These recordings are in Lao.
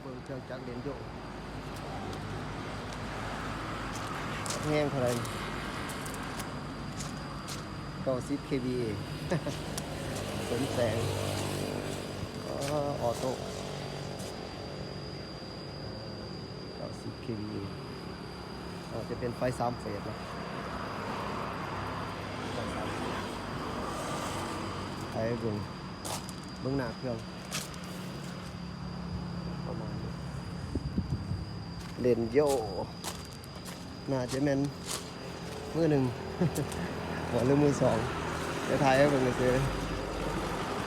ເບິ່ງເຄື່ອງຈັກເລນໂຢ ແຮງເທົ່າໃດ? ເກົ້າສິບ ເຄວີເອ ສົມແສງ ອໍ ອອໂຕ້ ເກົ້າສິບ ເຄວີເອ ອາດຈະເປັນໄຟສາມເຟສເນາະ ໄຟເບິ່ງ ເບິ່ງໜ້າເຄື່ອງ ປະມານນີ້ ເລນໂຢ ໜ້າຈະແມ່ນມືໜຶ່ງ ບໍ່ ຫຼືມືສອງ ໄປຖ່າຍໃຫ້ເບິ່ງຊື່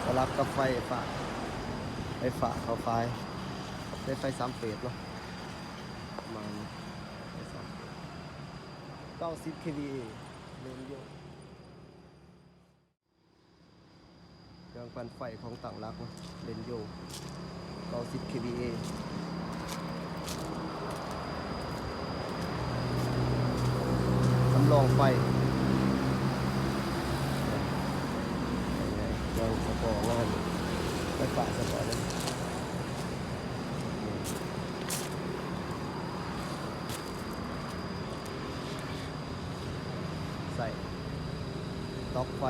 ໆ ສະຫຼັບກັບໄຟຟ້າ ໄຟຟ້າເຂົ້າໄຟ ໃຊ້ໄຟສາມເຟສເນາະ ປະມານນີ້ ໄຟສາມເຟສ ເກົ້າສິບ ເຄວີເອ ເລນໂຢ. ເຄື່ອງປັ່ນໄຟຂອງຕັ້ງຫຼັກເນາະ ເລນໂຢ ເກົ້າສິບ ເຄວີເອ ສຳລອງໄຟ ເຄື່ອງສະເພາະງານ ໄຟຟ້າສະເພາະເລີຍ. ໃສ່ຕອກໄຟ